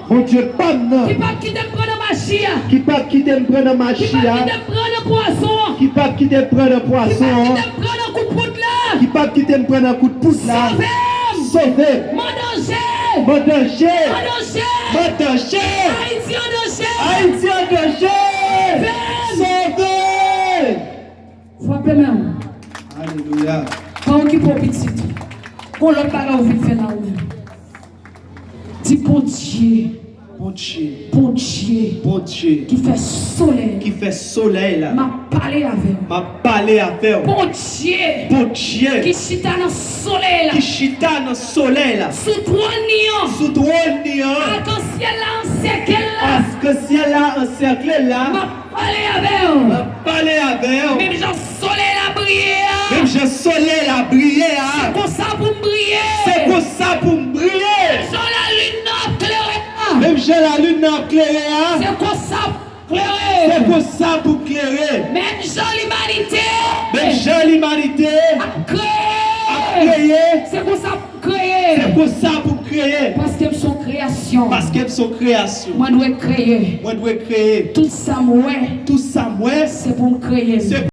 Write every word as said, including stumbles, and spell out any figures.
Bondye pa m nan. Ki p ap kite m pran nan maji a. Ki p ap kite m pran nan maji a. Ki p ap kite m pran nan pwason an. Ki p ap kite m pran nan pwason an. Ki p ap kite m pran nan kout poud la. Ki p ap kite m pran nan kout poud la. Sove m. Sove m. M an danje. M an danje. M an danje. M an danje. Ayiti an danje. Ayiti an danje. Sove m. Sove m. Frape men w. Alelouya. Pa okipe w pitit. Gon lòt bagay ou vin fè la ou menm. Di Bondye. Bondye. Bondye. Bondye. Ki fè solèy. Ki fè solèy la. M ap pale avè w. M ap pale avè w. Bondye. Bondye. Ki chita nan solèy la. Ki chita nan solèy la. Sou twòn li an. Sou twòn li an. Akansyèl la ansèkle l la. Akansyèl la ansèkle l la. M ap pale avè w. M ap pale avè w. Menm jan solèy la briye a. Menm jan solèy la briye a. Se konsa pou m briye. Se konsa pou m briye. Menm jan lalin nan ap klere a. Menm jan lalin nan ap klere a. Se konsa pou m klere. Se konsa pou m klere. Menm jan limanite. Menm jan limanite. Ap kreye. Ap kreye. Se konsa pou m kreye. Se konsa pou m kreye. Paske m se yon kreyasyon. Paske m se yon kreyasyon. Mwen dwe kreye. Mwen dwe kreye. Tout sa m wè. Tout sa m wè. Se pou m kreye l. Se